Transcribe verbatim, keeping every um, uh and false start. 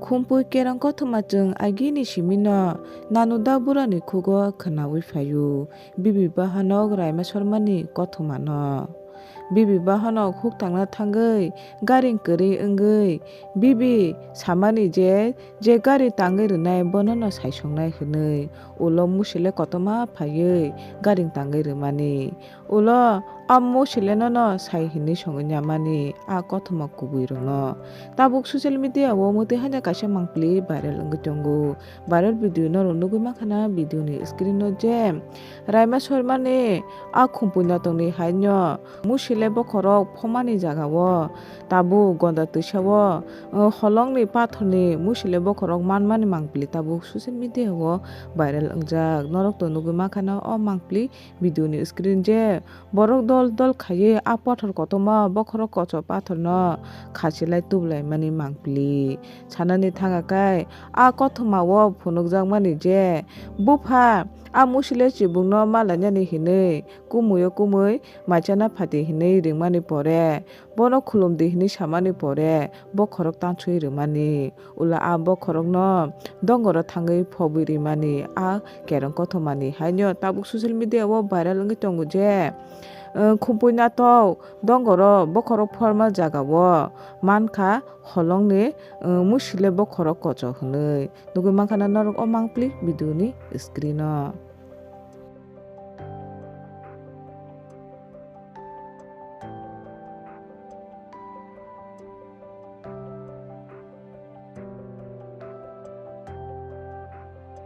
Khumpui kerong kothoma chwng agini simino Nanuda burani khugo khwnaui phaio, Bibi bahanok Raima Sormani kothomano. Bibi bahanok huk tangna thangwi garing kwrwi wngwi Bibi samani je, je gari tangwi rwnai bonono saisongnai hwnwi ulo musile kotorma phaiwi garing tangwi rwmani. Ulo a musilenono sai hinwi songwi namani a kothoma kubuirokno. Tabuk social media o mwtwi haino kaisa mangpili viral wngwi tongo. Viral video norok nugwi mankha na video ni screen o je Raima Sormani a khumpui notongni haino musile bokhorok phomani jaga o tabuk gonda twisa o, uh, holongni pathorni musile bokhorok manmani mangpili tabuk social media o viral wngjak. Norok to nugwi mankha na o mangpili video ni screen je borok dol dol khaiwi a pathor kotorma bokhorok kochok pathorno khachilai tubulaimani mangpili. Sanani thangkha khe a kothoma o phunukjakmani je bupha a musile chibukno malainani hinwi kumui o kumui maichana phati hinwi ringmani pore, bono khulumdi hinwi samani pore bokhorok tanswi rwmani. Ulo a bokhorokno dongoro thangwi phobwi rimani a kerong kothomani haino tabuk social media o viral wngwi tongo je, uh, khumpui natok dongoro bokhorok phorma jaga o mankha holongni, uh, musile bokhorok kochok hinwi. Nugwi mankha na norok o mangpili video ni screen o.